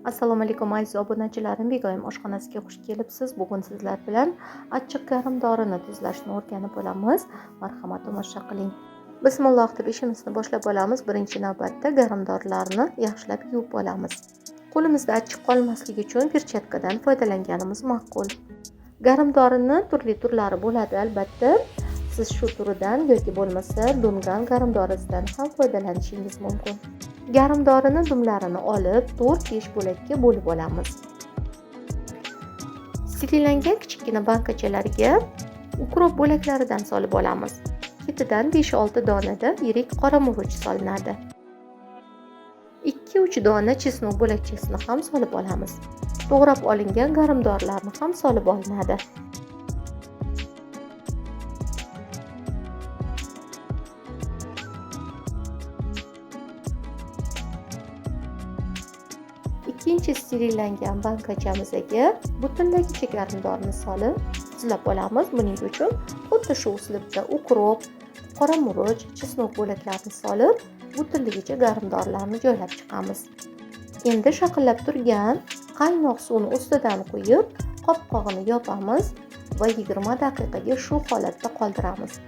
Assalomu alaykum aziz obunachilarim, Begoyim oshxonasiga xush kelibsiz. Bugun sizlar bilan achchiq garmdorini tuzlashni o'rganib olamiz. Marhamat, tomosha qiling. Bismillah deb ishimizni boshlab olamiz. Birinchi navbatda garmdorlarni yaxshilab yuvib olamiz. Qo'limizda achchiq qolmasligi uchun perchatkadan foydalanganimiz ma'qul. Garmdorini turli turlari bo'ladi albatta. Siz shu turidan yoki bo'lmasa dungan garmdorisidan ham foydalanishingiz mumkin. Garmdorini dumlarini olib 4-5 bo'lakka bo'lib olamiz. Sterillangan kichikgina bankachalarga ukrop bo'laklaridan solib olamiz. Ketidan 5-6 donadan yirik qora murch solinadi. 2-3 dona chesnok bo'lakchasini ham solib olamiz. To'g'rab olingan garmdorlarni ham solib olinadi. Ikkinchi sterillangan bankachamizga butunlagicha garmdorni solib tuzlab olamiz. Buning uchun xuddi shu uslubda ukrop, qora murch, chesnok bo'laklarini solib, butunligicha garmdorlarni joylab chiqamiz. Endi shaqillab turgan qaynoq suvni ustidan quyib, qopqog'ini yopamiz va 20 daqiqaga shu holatda qoldiramiz.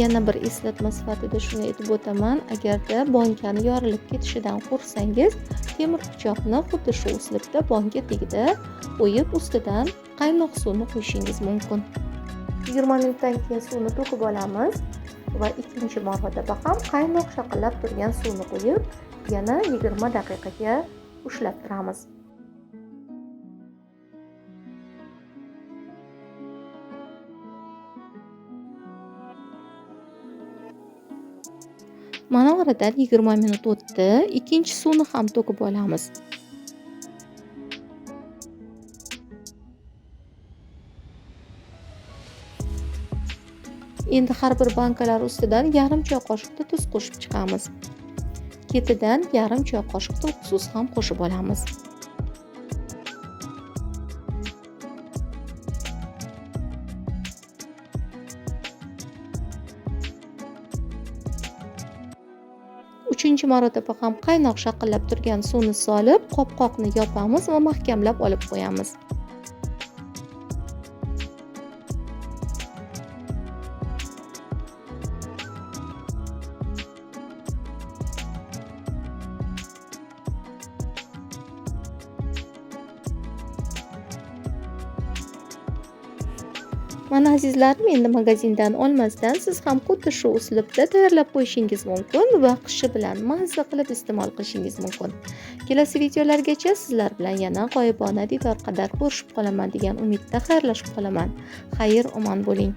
Yana bir eslatma sifatida shuni aytib o'taman, agarda bonkani yorilib ketishidan qo'rqsangiz, temir pichoqni xuddi shu uslubda bonka tagida qo'yib, ustidan qaynoq suvni quyishingiz mumkin. 20 minutdan keyin suvni to'kib olamiz va ikkinchi marotaba ham qaynoq shaqillab turgan suvni quyib, yana 20 daqiqaga ushlab turamiz. Mana oradan 20 minut o'tdi. Ikkinchi suvni ham to'kib olamiz. Endi har bir bankalar ustidan yarim choy qoshiqda tuz qo'shib chiqamiz. Ketidan yarim choy qoshiqda uksus ham qo'shib olamiz. Uchinchi marotaba ham qaynoq shaqillab turgan suvni solib, qopqoqni yopamiz va mahkamlab olib qo'yamiz. Mana azizlarim, endi magazindan olmasdan siz ham xuddi shu uslubda tayyorlab qo'yishingiz mumkin va qishi bilan mazza qilib iste'mol qilishingiz mumkin. Kelasi videolargacha sizlar bilan yana g'oyibona diydor qadar ko'rishib qolaman degan umidda xayrlashib qolaman. Xayr, omon bo'ling.